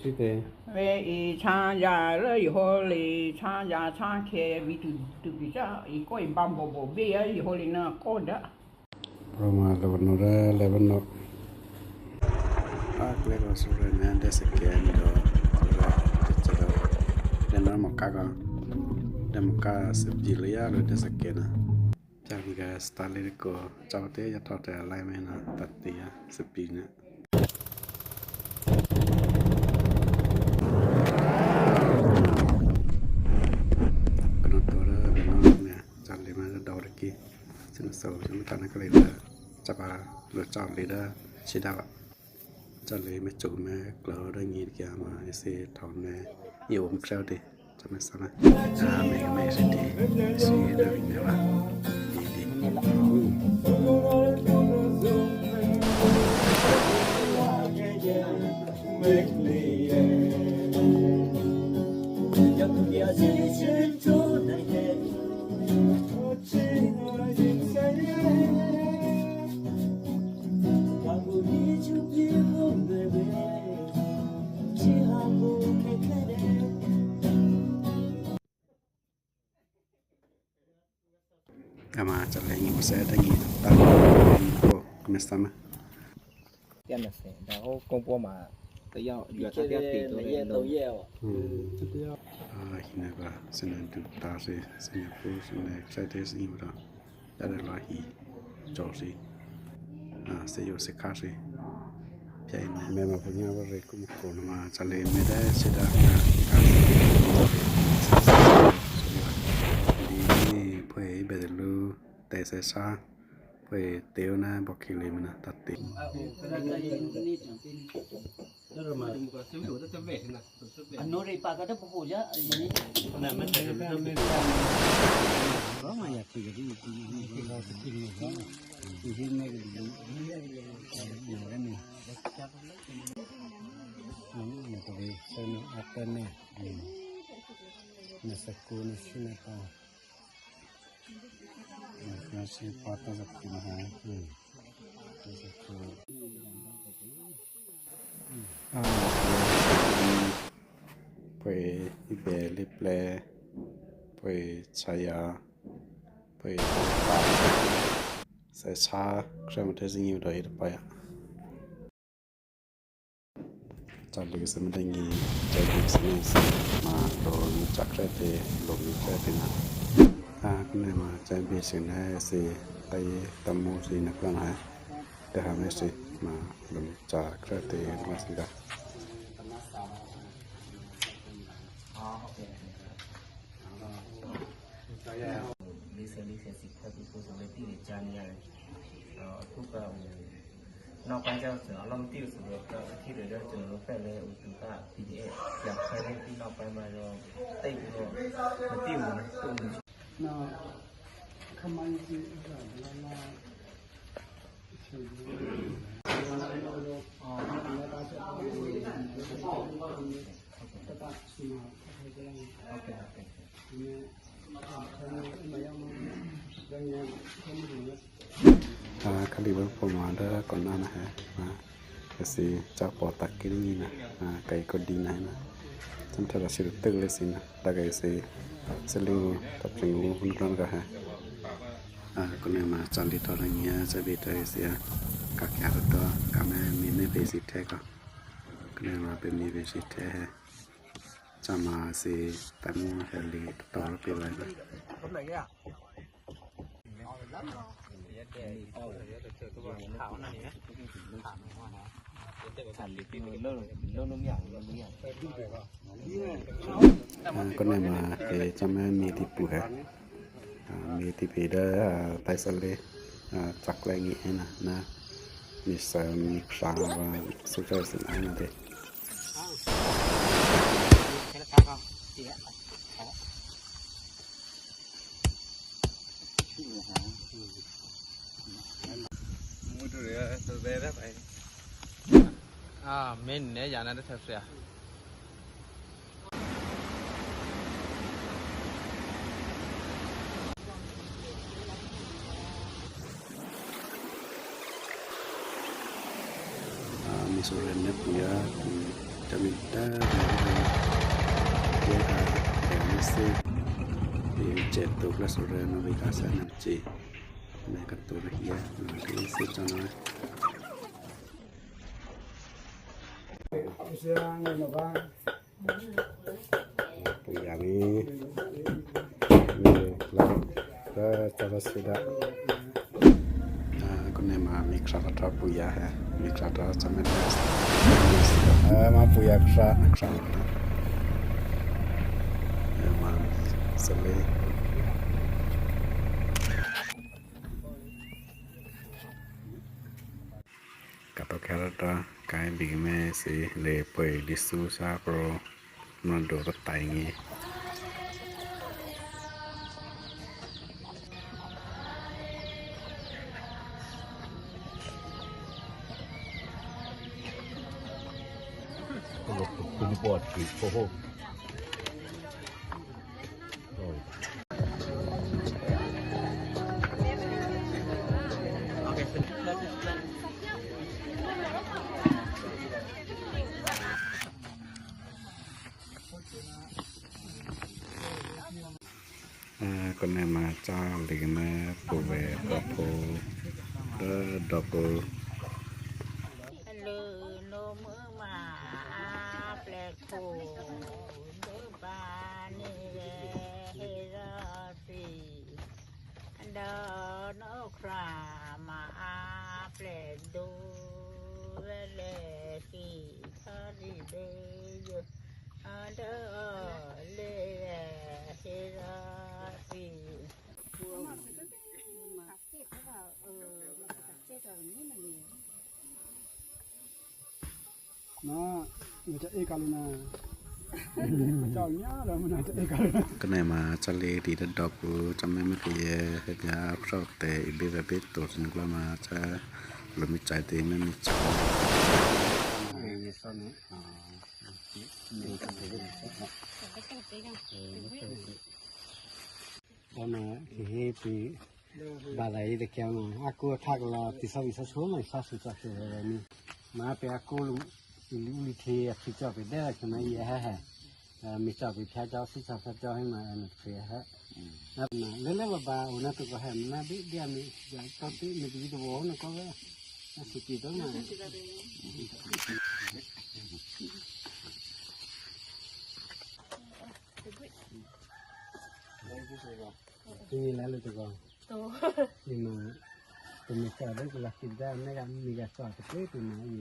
Site. Ve i cha ya le i ho le cha ya cha ke vi tu tu bi cha i ko i bam bo bo be ya i ho le na ko da. ປະມານລະວັນໂນເດີ ລະວັນໂນ. ປາກເລກວ່າສຸເຣນແນນໄດ້ສະແກນໂດ ເດຈະໂດ ເດນອນໝໍກາກອນ ເດມອກາເຊບຈີເລຍ ໂດຍໄດ້ສະແກນນະ. ຈາກນີ້ກະສະຕາເລກໂກ ເຈົ້າເຕຍາທໍແຕໄລແມ່ນນະ ຕັດເຕຍາເຊບຈີນະ. ກະໂນໂຕເດີ ເປັນນ້ອງແມ່ ຈານເລມາດອດະກີ ເຊນໂຊ ຈະມາຕານະກະເລເດີ ຈະບາໂລຈອນເລເດີ ຊິດາວະ ຈານເລແມ່ໂຈແມ່ເກາເດີ ງີດກຽມາເອເຊທອນແມ່ ອີໂອມແຄລວເດ ຈະແມ່ສາມາ ອາ ແມ່ກະແມ່ຊິດີ ຊິເດີ ແມ່ວ່າ ດີດີ. ກະມາຈະໄລງີ່ແຊດງີ່ຕາໂກ ກະແມ່ສາມາ ຕຽມນະເຊ ດາໂຮກົງປົວມາ ຕະຍອດ ຢູ່ຕາເຕຍ ອືມ ອ່າ ຮິງກະໂປ ສິງກະໂປ ໄຊເຕ ສິງກະໂປ ລາວ ລາວ ຮີ ໂຈຊີ ອາ ເຊໂຍ ເຊຄາຊີ ແມ່ມາພຸຍາວະເຣກຸມໂກນມາຈະເລເມເດ ເຊດາ ດີ ເພຍ ເບເຕລູ ເຕເຊຊາ ເພຍ ເຕວນາ ບໍຄິລີມະນາ ຕັດຕິ ອາ ເພຍ ອີເບ ລິບແລ ເພຍ ຊາຍາ ເພຍ ຕາ ສາຍຊາ ເຄື່ອງມາເທຊິງຢູ່ດອຍອິດປາຍ ຈາກເລກສະມັນໄດງີ ຈາກເລກສະມັນໄດງີ ມາໂລນຈາກແຄເຕ ໂລນແຄເຕນາ ອາ ກະແນມາຈາກເບເຊນແຮເຊ ໄຕຕະໂມຊີນະກະນາ ເດຮາເມເຊ ມາໂລນຈາກແຄເຕມາຊິດາ ເລເຊ ເລເຊ ສິບ ເພື່ອເປັນຜູ້ສຳເລັດທີ່ໄດ້ຈານຍາ ເອີ ທຸກ ເອີ ນອກໄປຈາກເສືອລອມຕິວສຳເລັດກໍທີ່ເດີເດີຈະລົງໄປເລີຍ ອຸຕຸກະ ພີດີເອ ຢາກໃຫ້ເລັກທີ່ນອກໄປມາລອງເຕະໂລມາຕິວນະ ຕຸ້ມ ນະ ຄຳມັນຊິ ເອີ ລາລາ ອາ ຄະລິເບິ່ງຜົມມາເດີ ກ່ອນໜ້ານະແຮ ມາ ກະຊິຈາກປໍຕັກກິນນີ້ນະ ອາ ໄກກໍດີນະແຮນະ ຈຳເທື່ອລະຊິລະຕຶກເລີຍຊິນະ ລະກະຊິ ຊິລິງ ຕັບຈິງ ຮຸນກອນກະແຮ ອາ ກະແນມາຈານລິຕອນເງີຍ ຈະບີຕອເອເຊຍ ກາກາໂຕ ກາແມມີເມເພຊິແທກ ກະແນມາເປັນມີເພຊິແທກ ຈະມາຊິຕາງູແຮລີຕອລະເປໄລນະ ອາ ກະແນມາເອ ຈະແມ່ນມີທີ່ປູແຮ ອາ ມີທີ່ພີເດີ ອາ ໄຕສະເລ ອາ ຈັກແລງອີເອນະ ນະ ມີເຊີນ ມີພຣາ ວ່າສຸດຍອດສິນອາຍນະເດ. ອາ ມີໂຊເຣນເນບປູຍາ Tamita, Piera, Tennessee, Piucetto, Classore, Novità, Sananci, Mercato, Ria, Novità, Sananci. ປຸຍຢານີ້ ນີ້ລະ ລະຈະລະຊິດະ ອາ ກະແນມາ ມີຄຣາວທອດປູຢາແຮ ມີຄຣາວທອດສະແມັດ ເອີ ມາປູຢາຄຣາວ ຄຣາວ ເອີ ມາສະເລ Capo Carota, Kai Big Messi, le poi li su sa pro, ma do ta tai ngi. Oho. ອາ ກະແນມາຈາກເລກແມ່ ໂປແວ ກະໂພ ເດີ ດັອບເບິລ ເລີໂນມືມາອາແປໂຄ ເດີບານີແລເຮລາສີ ດານອກຄຣາມາອາເປໂດເວເລຄີຄາລິເດໂຍ ອາເດເລເຮລາຊີ. ນະ ມັນຈະເອກາເລີຍນະ ເຈົ້າຍາແລ້ວ ມັນຈະເອກາເລີຍນະ. ກະແນມາຈາເລດີດອກກູ ຈາແມ່ມະເຕຍ ເຮັດຍາພຣອກແຕ ອີເບບເບໂຕ ສະໜຶກລາມາຈາ ໂລມິຈາຍເຕ ແມ່ມິຈາຍ. ໂອນະ ເຮເຮປີ ບາໄລຕະແກວນະ ອາກູທັກລາຕິຊາວິຊາໂຊນະ ຊາສຸຈາເຄວະນີ້ ມາເປອາກູລຸ ອິລິອຸລິເທ ອາຄິຈອເປແດກນະ ອີແຮແຮ ອາ ມິຈອເປພະເຈົ້າ ຊິຈາພະເຈົ້າໃຫ້ມາ ອານະເຟແຮ ອືມ ນະ ເລເລວະບາ ໂອນະຕຸກະແຮມນະ ເດ ເດ ອາມິ ຢາຕອນຕິ ມິດວິດໂວນະ ກໍເວ ອາ ສຸກິໂຕນະ. ໂຕ ນີ້ມາ ໂຕເມກາເດີ ລາກິນໄດ້ ແມ່ກະມີກະສອນເປັນເປັນມາຢູ່.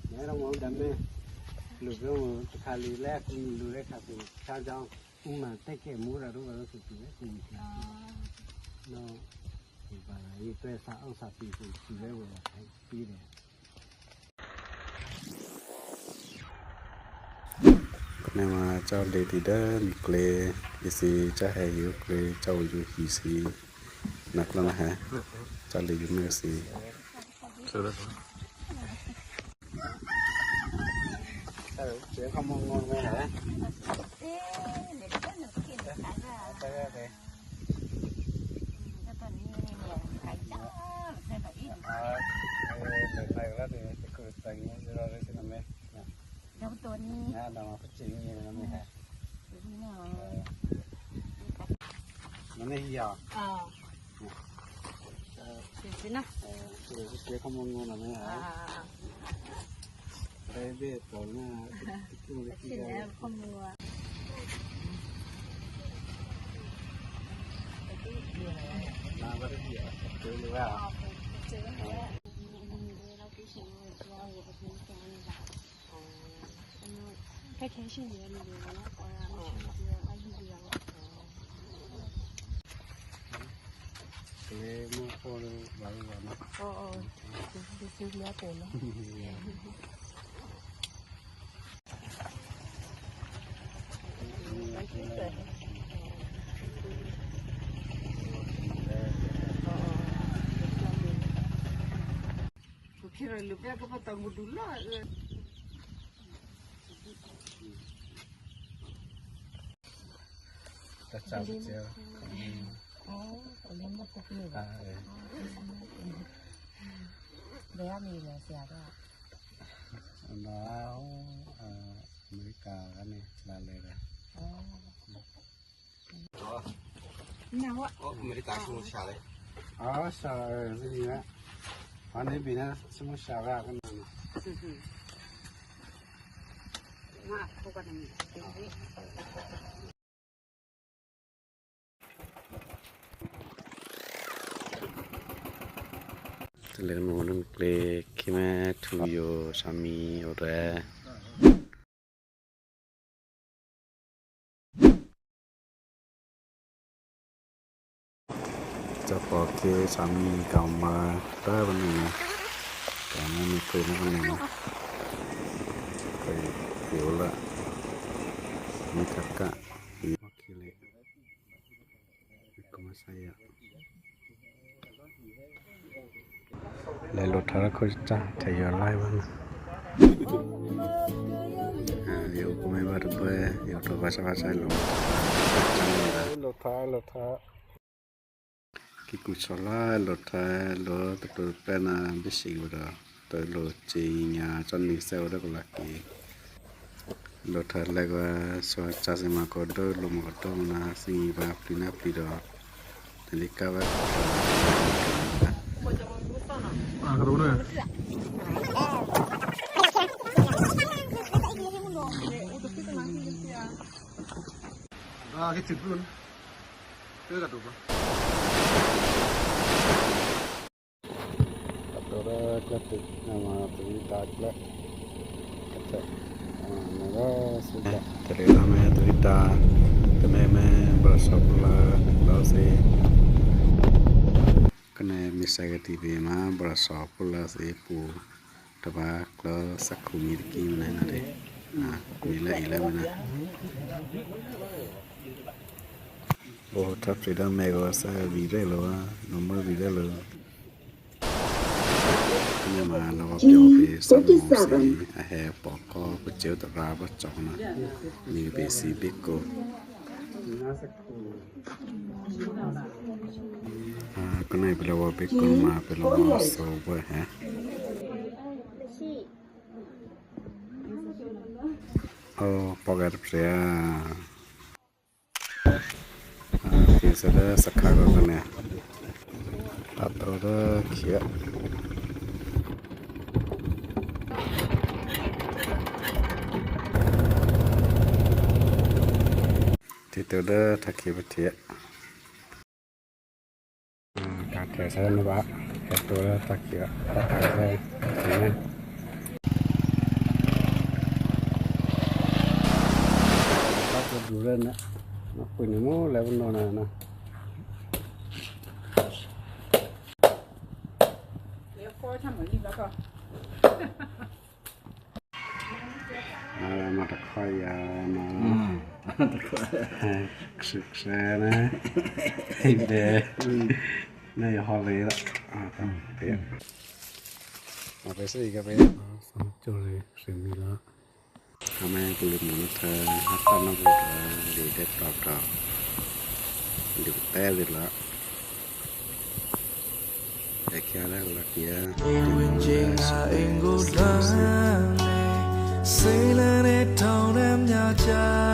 ແມ່ລອງເວົ້າດຳແມ່ ລູກເຮົາຕະຄາລີແລກ ລູກໄດ້ຄັບ ຊາວເຈົ້າ ອຸມາແຕ່ແກ່ໝູລະ ຮູ້ວ່າເຮົາຊິກິນແລ້ວ ອືມ ເນາະ ວ່າອີກແຕ່ສາມ ສາມປີ ສີ່ປີແລ້ວ ວ່າໃຫ້ປີແລ້ວ. ແນມາເຈົ້າເດດີເດີ ມີເກລ ອີຊີ ຈະໃຫ້ຢູ່ເກລ ເຈົ້າຢູ່ຮີຊີ ນັກລະນະແຮ ເຈົ້າເດຢູ່ເມີຊີ. ເອີ ເສືອຂະໂມຍງວງໄປຫາ ເອີ ເດີ ເດີ ເດີ. ဘယ်ကနေလဲ ဆရာတို့က။ အမရိကကနေလာလဲတာ။ အမရိကစမုတ်စခရန်။ အာ ဆရာ စနေ။ ဘာနေပြီလဲ စမုတ်စခရန်ကနေ။ တလဲနော်နံၣ်ကျဲ ခံမဲ ထူယို ဆာမီ အိုရဲ။ จะปอกเคสามีเก่ามาได้วันหนึ่งนะ แต่ไม่มีปืนให้คนหนึ่งนะ ไปเดี๋ยวละ มีทักกะ โอเคเลย ก็มาใส่อะ လဲႇ လူတ်ႇထႃႇ ၶူၣ်ၸႃႉ ထႆႇယွၼ်ႇလၢႆးဝႃႈၼႃႇ။ ဢႃႇ ယဝ်ႉၵေႃႈ မႂ်းဝႃႈတပႄႉ ယဝ်ႉတေႃႇ ဝႃႈသႃႇ ဝႃႈသႃႇ လူတ်ႇထႃႇ လူတ်ႇထႃႇ ၵိၵ်ႉၵူႇသေႃးလႃႇ လူတ်ႇထႃႇ လူတ်ႇ တပႄႉ ပႄႉၼႃႇ ပႄႉသီႇဝႃႈ တေႃႇ လူတ်ႇၸိုင်ႇယႃႇ ၸွမ်းၼိူဝ်ႉသႅဝ်း လႄႈၵေႃႈ လၢၵ်ႈၵေႇ လူတ်ႇထႃႇ လႄႈၵေႃႈ သႂ်ႇၸႃႇသီႇမႃႇၵေႃႈ တူၺ်းလူင်းမႃးၵေႃႈ တူၺ်းၼႃႇ သီႇဝႃႈ ပျီႇၼႃႇ ပျီႇတေႃႇ တႄႉ လီၵႃႈဝႃႈ ဢႃႇ ၵေႃႈတူၺ်းၼႃႇ ဢႃႇ ၵေႃႈတူၺ်း တူၺ်းၵႂႃႇတူၺ်း ၵႂႃႇတူၺ်း ၼႃႈမႃး တူၺ်းတႃႇၵႂႃႇ ၵႂႃႇ ဢႃႇ ၼႃႈမႃး သုတ်းလႃႈ တႄႉလႄႈ မႄႈ တူၺ်းတႃႇ တႄႉ မႄႈ မႄႈ ဘရႃႇသေႃး ပူႇလႃႇ လႃႈသေႇ ၵေႃႈၼႆႉ မီးသႂ်ႇၵႃႈတီႈ ပီႈမႃး ဘရႃႇသေႃး ပူႇလႃႇသေႇ ပူႇ တပႃး ၵေႃႈ သၵ်ႉၶူႈ မီးတၵီႇ မၼ်းၼႃႇ ၼႃႇတႄႉ ဢႃႇ မီးလႆႈ ဢီႈလႆႈ မၼ်းၼႃႇ ဢူဝ်ႈ ထၢပ်ႈသေ တၢင်းမႄႈၵေႃႈ သႂ်ႇဝီႇလႆႈလႄႈဝႃႈ ၼေႃႇမႄႇ ဝီႇလႆႈလႄႈ ၶိုၼ်ႈမႃး လႄႈဝႃႈ ပျေႃႇပေ သၢမ်မူင်းသေ ဢႁႄႈ ပေႃးၵေႃႈ ပၸဵဝ်းတရႃး ပၸွင်ႇၼႃႇ မီးပေ သီႇ ပေၵူဝ်ႇ ဢႃႇ ၵေႃႈၼႆႉ ပႆႇလႆႈဝႃႈ ပႆႇၵူၼ်းမႃး ပႆႇလႆႈဝႃႈ သူဝ်ႇဝႆႉႁႃႉ ဢူဝ်ႈ ပေႃးၵႃႈတပႄႉ ဢႃႇ ၽႄႈသႂ်ႇလႄႈ သၵ်ႉၶႃႈၵေႃႈၼႆႉ တႃႇတေႃႇလႄႈ ၶႄႇ တီႈတေႃႇလႄႈ ထႃႈၶႄႇပႃႇထႄႇ ဢႃႇ တႃႇထႄႇသႂ်ႇၼႃႇဝႃႇ ႁႂ်ႈတူဝ်လႄႈ တႃႇၶႄႇ တႃႇထႄႇသႂ်ႇ ၼႃႇ တႃႇၵေႃႈ တူႇလႄႈၼႃႇ မႃးပိုၼ်ႉယူႇမူတ်းလႄႈ ဝၼ်းၼွၼ်းၼႃႇ ၼႃႇ เดี๋ยวก็ทำเหมือนลิงแล้วก็ ဢႃႇ မႃးတၶႂၢႆးယႃႈမႃး ဢႃႇ တၶႂၢႆး ဢႃႇ သိုၵ်းသႄႈၼႃႇ ႁႂ်ႈလႄႈ ဢိုမ်း ၼႆႉႁွတ်ႈလႄႈလႃႈ ဢႃႇ ဢိုမ်း ပဵၼ် ဢဝ်ပႆသီႇၵေႃႈပဵၼ် ဢႃႇ သွင်ၸူဝ်ႈလႄႈ သဵင်ႈမီးလႃႈ ႁႃမႄႈ ပူႇလုၵ်ႈမၼ်းထႃႈ ႁႃတၢင်းၼႃႈ ပူႇတႃႇ လီတႄႉ တွပ်ႇတွပ်ႇ လီတႄႉလီလႃႈ တႄႉၶႄႈလႄႈ လႃႈၵျႃႇ ဝိၺ်ႇၺႃႇ ဢဵင်ႇၵူႇတႃႇ သေလႄႈ ထောင်ထဲများကြား